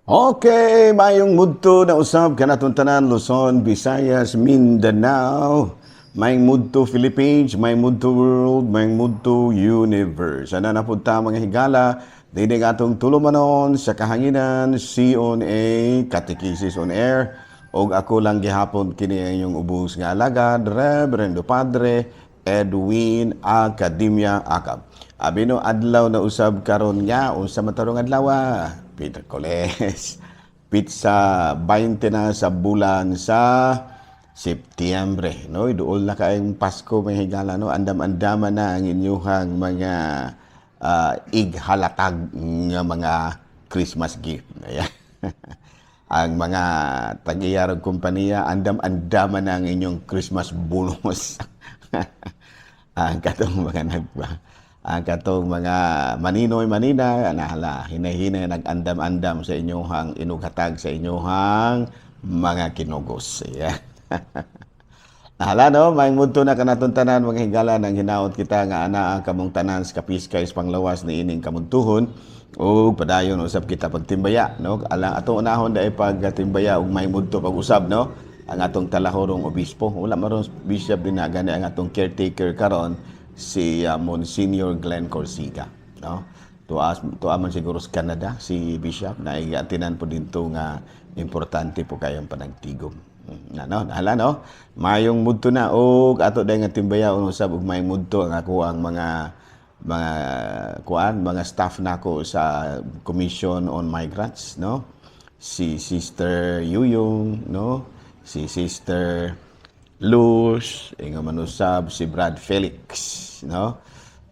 Okay, mayong mudto na usab kanatong tanan, Luzon, Visayas, Mindanao. Mayong mudto Philippines, mayong mudto world, mayong mudto universe. Ana na pud ta, mga higala, dinhi atong tulumanon sa kahanginan, CONA, Catechesis on Air. Og ako lang gihapon kini ang inyong ubos nga alagad, Reverendo Padre Edwin Academia Acab. Abi no, adlaw na usab karon nga unsa man tarong adlaw? Miyerkules. Petsa 20 na sa bulan sa Setyembre, no? Duol na kaayong Pasko, mga higala, no? Andam-andama na ang inyuhang mga ighalatag nga mga Christmas gift. Ayan. Ang mga tag-iya og kompanya, andam-andama na ang inyong Christmas bonus. Ang katong mga maninoy manina nahala hinay-hinay nag-andam-andam sa inyong inughatag sa inyong mga kinugos. Ayan. Nahala no, may mudto na kanatong tanan, mga higala, nang hinaot kita nga ana ang kamong tanan sa kapiskay sa panglawas ni ining kamuntuhon ug padayon usab kita pagtimbaya, no? Alang atong unahon dai pagtimbaya ug may mudto pag-usab, no, ang atong talahorong obispo. Wala maron bishop din na gani ang atong caretaker karon, si Monsignor Glenn Corsiga, no? Tuas tuwa man siguro sa Canada si bishop na atinan po dinto nga importante po kayong panagtigom. Ano, nahala no. Mayong mudto na og ato dahil nga timbaya usab ug mayong mudto ang ako ang mga kuan, mga staff nako sa Commission on Migrants, no? Si Sister Yuyong, no? Si Sister Luz, inga manusab si Brad Felix, no?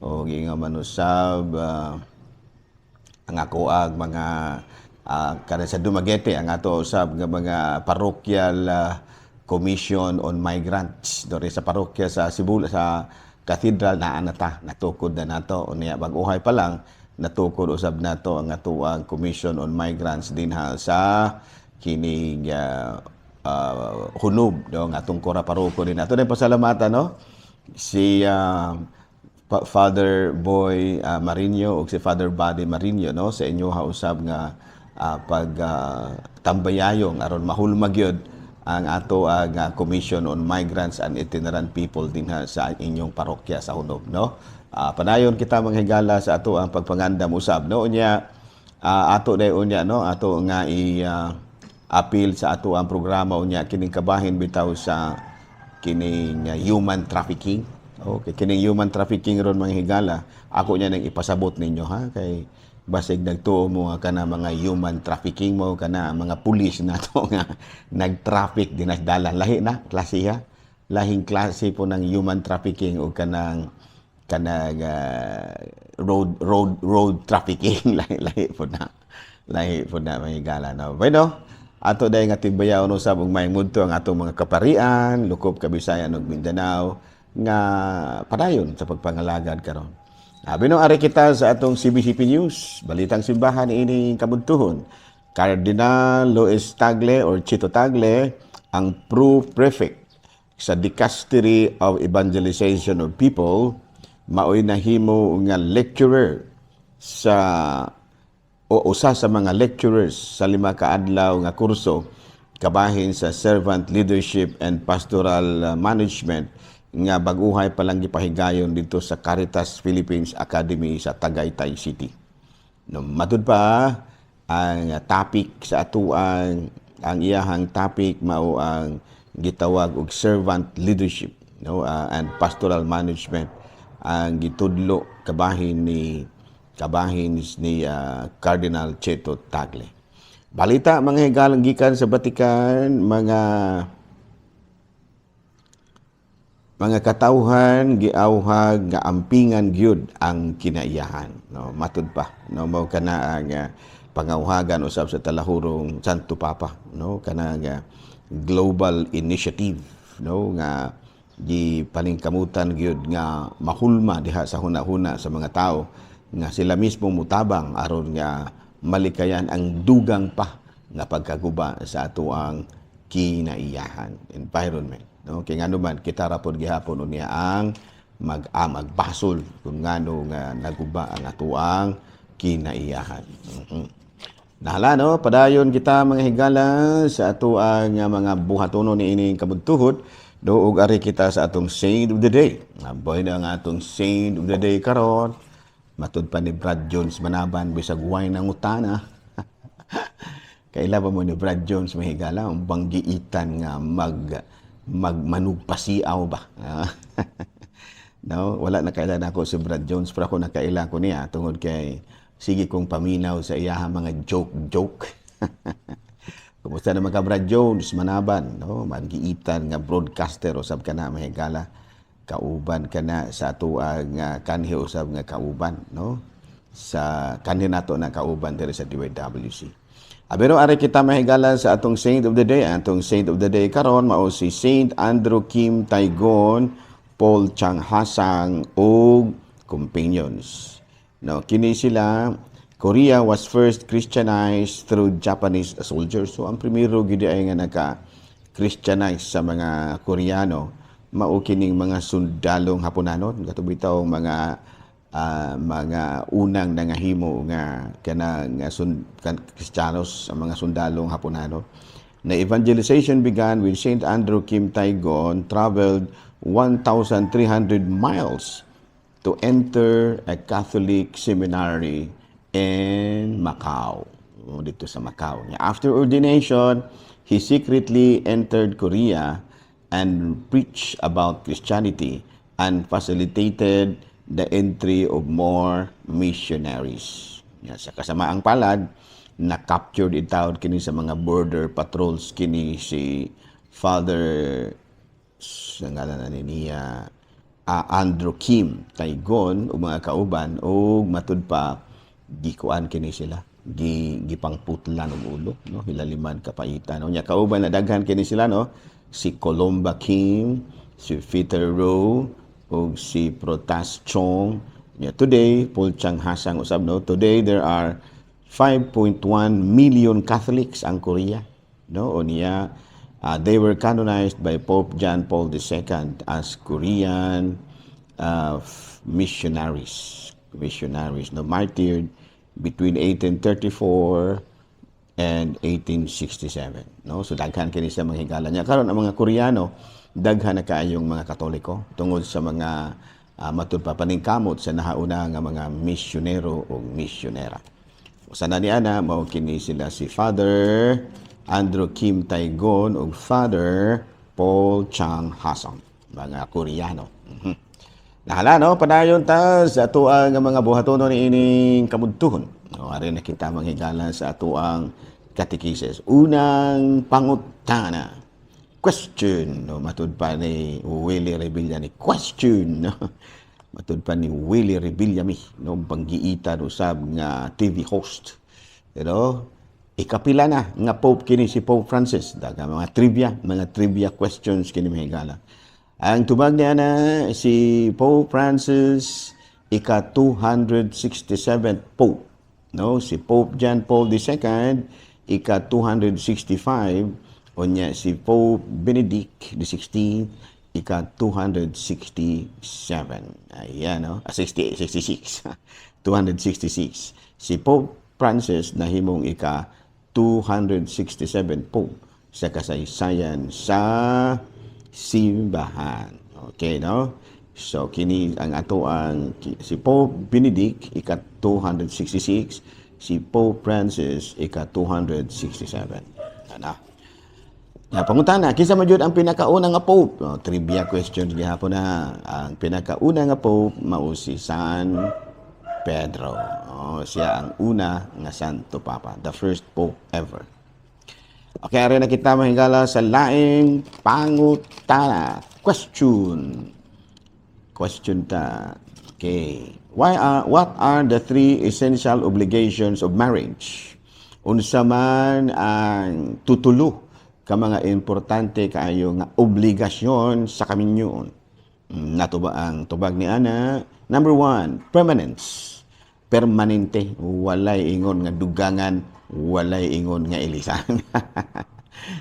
O inga manusab ang ako ang mga kada sa Dumaguete ang ato usab nga mga parochial commission on migrants diri sa parokya sa Cebu, sa cathedral naa na ta, natukod na nato. Unya bag-ohay pa lang natukod usab nato ang atoang commission on migrants dinha sa kining Hunob, no, nga atong kura paroko din ato na pasalamatan, no, si Father Boy Marino ug si Father Buddy Marino, no, sa inyo usab nga pag tambayayong aron mahulma gyud ang ato ang Commission on Migrants and Itinerant People dinha sa inyong parokya sa Hunob, no? Padayon kita, mga higala, sa ato ang pagpangandam usab, no? Unya ato day unya, no, ato nga i apil sa ato ang programa unya kining kabahin bitaw sa kining human trafficking. Okay, kining human trafficking ron, mga higala, ako niya nang ipasabot ninyo ha, kay basig nagtuo mo nga kana mga human trafficking mo kana mga pulis nato nga nag-traffic dinasdala. Lahi na klase ha. Lahing klase po ng human trafficking o kanang road trafficking. Lahi lahi po na. Lahi po na, mga higala, no. Bueno, ato dahil nga timbayaon usab ug may mudto ang atong mga kaparian, lukop Kabisayan ug Mindanao nga padayon sa pagpangalagad karon. Abi no, ari kita sa atong CBCP News, balitang simbahan ini kabuntuhon. Cardinal Luis Tagle or Chito Tagle ang pro-prefect sa Dicastery of Evangelization of People maoy nahimo nga lecturer sa o usa sa mga lecturers sa 5 ka adlaw nga kurso kabahin sa servant leadership and pastoral management nga bag-uhay pa lang gipahigayon dito sa Caritas Philippines Academy sa Tagaytay City. No, matud pa ang topic sa atuang ang iyahang topic mao ang gitawag og servant leadership, no, and pastoral management ang gitudlo kabahin ni Cardinal Chito Tagle. Balita, mga higalang, gikan sa Vatican, mga katawhan giawhag nga ampingan gyud ang kinaiyahan, no? Matud pa, no, mao kana ang pangawhagan usab sa talahurong Santo Papa, no, kana nga global initiative, no, nga gipaningkamutan gyud nga mahulma diha sa hunahuna sa mga tao nga sila mismo mutabang aron nga malikayan ang dugang pa nga pagkaguba sa atoang kinaiyahan, environment, no? Kay ngano man kita ra pod gihapon unya ang magbasol kung ngano nga naguba ang atoang kinaiyahan. Nahala, no, padayon kita, mga higala, sa ato ang mga buhatono ni ining kabudtuhod. Duog ari kita sa atong saint of the day. Aboy na ang atong saint of the day karon. Matud pa ni Brad Jones Manaban, bisag way nangutana. Kaila ba mo ni Brad Jones, mga higala, ang banggiitan nga magmanugpasiaw ba? No, wala na kaila nako si Brad Jones, pero ako nakaila ko niya tungod kay sige kong paminaw sa iyaha mga joke-joke. Kumusta naman ka, Brad Jones Manaban, no? Magiitan nga broadcaster usab kana, mga higala. Kauban kana sa atoang kanhi usab nga kauban, no? Sa kanhi nato na kauban diri sa DYWC. Pero ari kita, mga higala, sa atong saint of the day. Atong saint of the day karon mao si Saint Andrew Kim Taegon, Paul Chong Hasang ug companions. No, kini sila, Korea was first Christianized through Japanese soldiers. So ang primero gid ay nga naka Christianize sa mga Koreano mao kining mga sundalong Haponanon, kato bitaw mga unang nangahimo nga kana nga Kristiyanos ang mga sundalong Haponano. Na evangelization began when Saint Andrew Kim Taegon traveled 1,300 miles to enter a Catholic seminary in Macau. O, dito sa Macau. After ordination, he secretly entered Korea and preached about Christianity and facilitated the entry of more missionaries. Ya, sa kasamaang palad, na-captured intawon kini sa mga border patrols kini si Father sa ngalan na ni niya, Andrew Kim Taegon ug mga kauban, ug matud pa gikuan kini sila, gipangputlan og ulo, no, hilaliman kapaitan. Unya kauban na daghan kini sila, no, si Columba Kim, si Peter Rowe ug si Protas Chong. Nya today, Paul Chong Hasang usab, no. Today there are 5.1 million Catholics ang Korea, no. Unya they were canonized by Pope John Paul II as Korean missionaries, no, martyred between 1834 and 1867, no. So daghan kini sa mga higala niya. Karon ang mga Koreano daghan na kaayong mga Katoliko tungod sa mga matud pa paningkamot sa nahauna nga mga misyonero o misyonera. Usa na ni ana mao kini sila si Father Andrew Kim Taegon ug Father Paul Chong Hasang, mga Koreano. Nahala, no, padayon ta sa atoang mga buhatonon niining kabudtuhon. No, ari na kita, mga higala, sa atoang katekisis. Unang pangutana. Question, no, matud pa ni Willie Revilla ni question, no. Matud pa ni Willie Revillame, no, banggiitan usab nga TV host. Pero ikapila na nga Pope kini si Pope Francis. Daga mga trivia questions kini, mga higala. Ang tubag niya na si Pope Francis ika 267 Pope. No, si Pope John Paul II ika 265, unya si Pope Benedict XVI ika 267. Ayan, no? Ah, 60, 66. 266. Si Pope Francis nahimong ika 267 Pope sa kasaysayan sa simbahan. Okay, no? So kini ang ato ang si Pope Benedict ika 266, si Pope Francis ika 267. Ana. Na pangutana, kinsa man jud ang pinakauna nga pope? Oh, trivia questions gihapon na. Ang pinakauna nga pope mao si San Pedro. Oh, siya ang una nga Santo Papa, the first pope ever. Okay, ari na kita, mga higala, sa laing pangutana. Question. Question ta. Okay. What are the three essential obligations of marriage? Unsa man ang tutulo ka mga importante kaayo nga obligasyon sa kaminyoon? Nato ba ang tubag ni ana? Number one, permanence. Permanente. Walay ingon nga dugangan, walay ingon nga ilisan.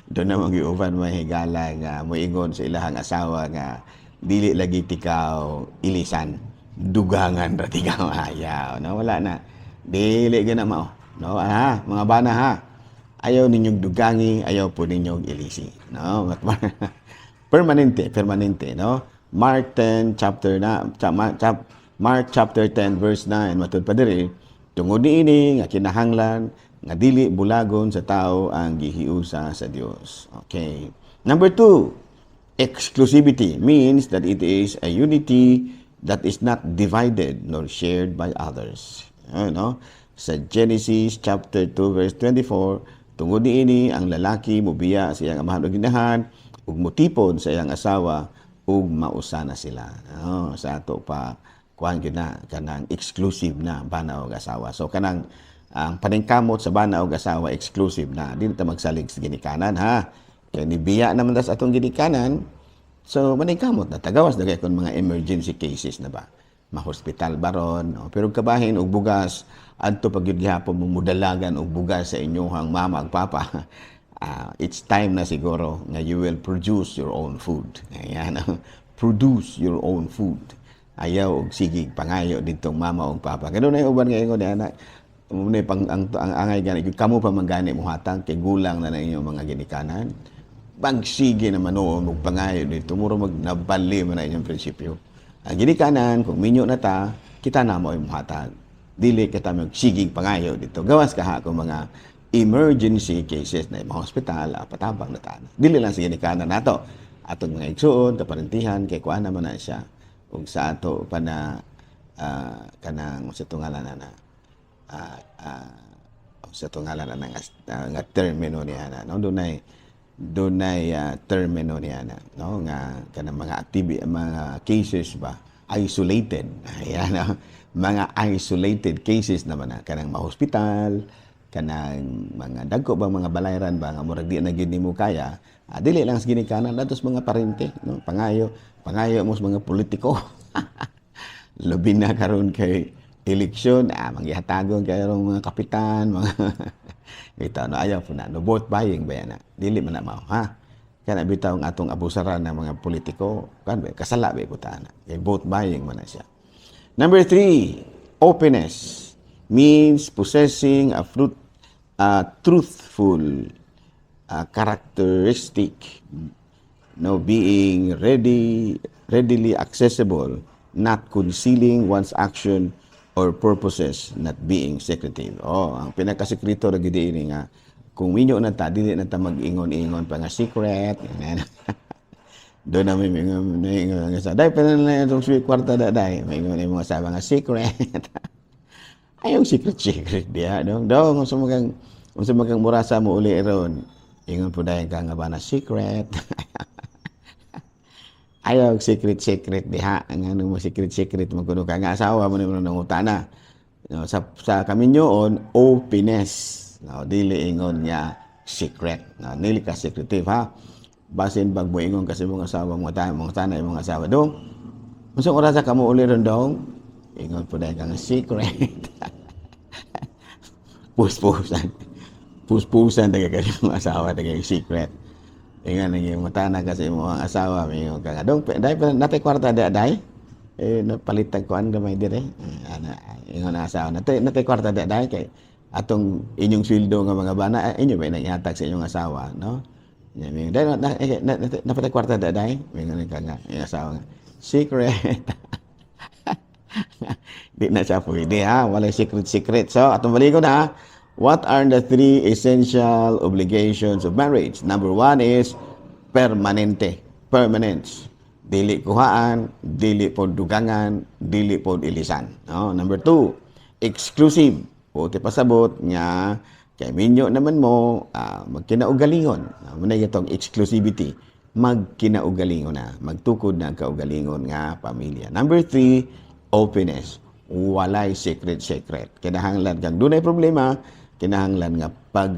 Doon na mga uban, mga higala, nga moingon sa ilahang asawa nga dili lagi tikaw ilisan, dugangan ra tikaw, ayaw, no, wala na, dili gana mao. No, ah, mga bana ha. Ayaw ninyong dugangi, ayaw po ninyong ilisi. No? Permanente, permanente, no? Mark 10 chapter na chap, Mark chapter 10 verse 9, matud pa diri, tungod niini nga kinahanglan nga dili bulagon sa tao ang gihiusa sa Dios. Okay. Number two, exclusivity means that it is a unity that is not divided nor shared by others. Ano? Sa Genesis chapter 2 verse 24, tungod niini ang lalaki mobiya sa iyang amahan ug inahan ug mutipon sa iyang asawa ug mausa na sila. No, sa ato pa kuan gyud na kanang exclusive na bana og asawa. So kanang ang paningkamot sa bana og asawa, exclusive na. Dili ta magsalig sa ginikanan ha. Kay nibiya naman tas atong ginikanan, so maningkamot na tagawas dagay kon mga emergency cases na ba. Ma-hospital baron, no? Pero kabahin og bugas adto pag gyud gihapon mo mudalagan og bugas sa inyong mama ug papa. It's time na siguro nga you will produce your own food. Ayan, produce your own food. Ayaw og sigig pangayo ditong mama ug papa. Kay dunay uban nga ingon ana, muna pang ang angay gani kamo pa man gani mohatag kay gulang na na inyong mga ginikanan. Bagsige naman noon og pangayo dito, mura mag nabali man na inyong prinsipyo. Ang ginikanan, kung minyo na ta, kita na mo mohatag. Dili kita magsigig pangayo dito. Gawas kaha kung mga emergency cases na mga hospital, patabang na ta. Dili lang sa ginikanan nato. Atong mga igsuon, kaparentihan, kay kuan naman na siya. Ug sa ato pa na kanang sa tungalan na na sa tungalan na nga termino niya na, no, dunay termino niya na, no, nga kanang mga activity, mga cases ba, isolated, ayan, no? Mga isolated cases naman na kanang ma-hospital, kanang mga dagko ba, mga balayran ba nga murag di na gyud nimo kaya, dili lang sa ginikanan, adto sa mga parente, no, pangayo pangayo mo sa mga politiko, labi na karon kay eleksyon, manggihatagon kay mga kapitan, mga bitaw, no. Ayaw po na, no, vote buying ba yan na, dili man na mao ha. Kana bitaw ang atong abusaran ng mga politiko kan ba, kasala ba ko na kay vote buying man na siya. Number three, openness means possessing a fruit a truthful characteristic, no, being readily accessible, not concealing one's action or purposes, not being secretive. Oh, ang pinakasekreto ra gid ini nga kung minyo na ta, dili na ta mag-ingon-ingon pa nga secret. Ganyan. Doon na may ingon ingon nga sa dai pa na itong sweet kwarta da dai may ingon mga asawa nga secret. Ayaw secret secret diha dong dong unsa magang murasa mo uli ron, ingon po dayon ka nga ba na secret. Ayaw secret secret diha, nga mo secret secret man kuno ka nga asawa mo ni mo nangutana, no, sa kaminyoon, openness, no, dili ingon nga secret, no, dili ka secretive ha. Basin bag mo ingon kasi mga asawa mo tayo mga tanay mga asawa dong, unsa oras ka mo uli ron dong, ingon po dahil kang secret. Puspusan puspusan taga ka mga asawa taga yung secret. Ingon ang iyong matana kasi mo ang asawa, mingon ka nga dong, dai pa natay kwarta da dai, eh napalitan ko an gamay dire. Ana ingon ang asawa, natay kwarta da dai, kay atong inyong sweldo nga mga bana, inyo ba nang ihatag sa inyong asawa, no? Nya mingon dai na, na, na, napatay kwarta da dai, mingon ka nga inyong asawa nga secret. Di na siya pwede ha. Walay secret secret. So, atong balik na. What are the three essential obligations of marriage? Number one is permanente. Permanence. Dili kuhaan, dili po dugangan, dili po ilisan. No? Number two, exclusive. Puti pasabot nga kay minyo naman mo, magkinaugalingon. Muna itong exclusivity. Magkinaugalingon na. Magtukod na ang kaugalingon nga pamilya. Number three, openness. Walay secret-secret. Kinahanglan kang dunay problema, kinahanglan nga pag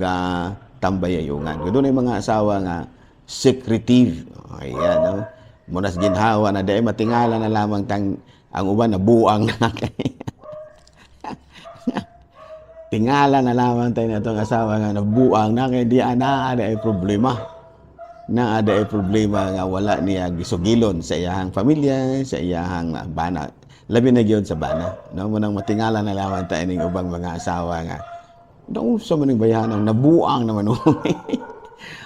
tambayayungan. Kung dunay mga asawa nga secretive. Ayan, no? Munas ginhawa na dahil matingala na lamang tang ang uban na buang na kay. Tingala na lamang tayo na itong asawa nga nabuang na kay di ana ada ay problema. Na ada ay problema nga wala niya gisugilon sa iyahang pamilya, sa iyahang bana. Labi na gyud sa bana. No, munang matingala na lamang tayo ning ubang mga asawa nga Naunsa man ning bayahanang nabuang naman umi.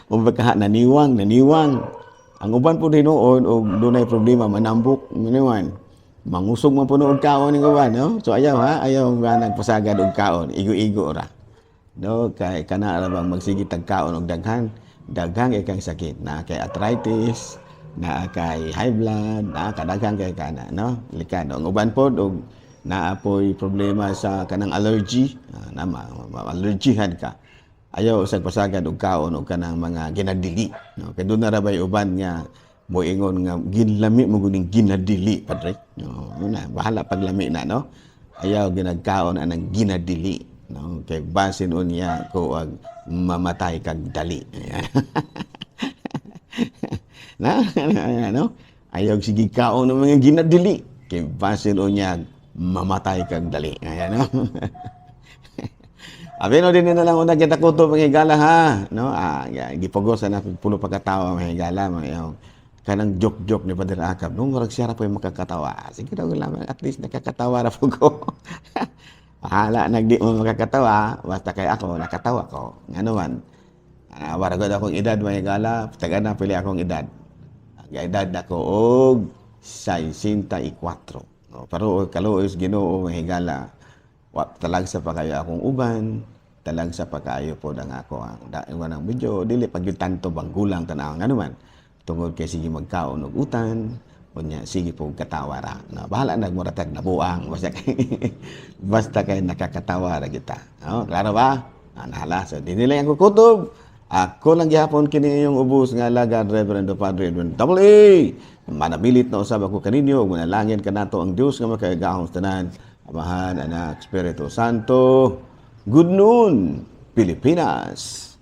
Kumbaga naniwang, naniwang. Ang uban po hinuon og dunay problema manambok man. Mangusog man puno og kaon ning uban, no? So ayaw ha, ayaw ba nagpasagad og kaon, igo-igo ra. No, kay kana ra bang magsige tag kaon og daghan, daghang ikang sakit na kay arthritis, naa kay high blood, naa kadaghan kay kana, no? Likado. Ang uban pod og naa poy problema sa kanang allergy, na allergyhan ka. Ayaw usag pasagad og kaon og kanang mga ginadili, no? Kay duna ra bay uban nga moingon nga ginlami mo guning ginadili, padre. No, na bahala paglami na, no. Ayaw ginagkaon anang ginadili, no? Kay basin unya ko ag mamatay kag dali. Ayan. Na, ano? Ayaw sige kaon ng mga ginadili kay basin unya mamatay kag dali. Ayan, no. Abi no din na lang una kita kutob, mga higala, ha, no. Ah, gipugosan na puno pagkatawa, mga higala, mga kanang joke-joke ni Padre Akab, no, murag siya ra po yung makakatawa. Sige daw lang, at least nakakatawa ra po ko. Bahala nagdi mo makakatawa, basta kay ako nakatawa ko. Ngano man, wara gud akong edad, mga higala, taga na pili akong edad. Ang edad nako og 64. No, pero kaluoy sa Ginoo, mga higala, wa talagsa pa kayo akong uban, talagsa pa kayo po ang ako ang da, ang medyo dili pag yung tanto bang gulang tan-aw, ngano man tungod kay sige magkaon og utan unya sige po katawa ra, no. Bahala nag muratag nabuang, basta kay nakakatawa ra kita, no. Klaro ba? Ah, nahala. So dinhi lang ang kutob. Ako lang gihapon kini inyong ubos nga alagad, Reverendo Padre Edwin Double A. Manamilit na usab ako kaninyo ug manalangin kanato ang Dios nga makagagahom sa tanan, Amahan, Anak, Espiritu Santo. Good noon, Pilipinas.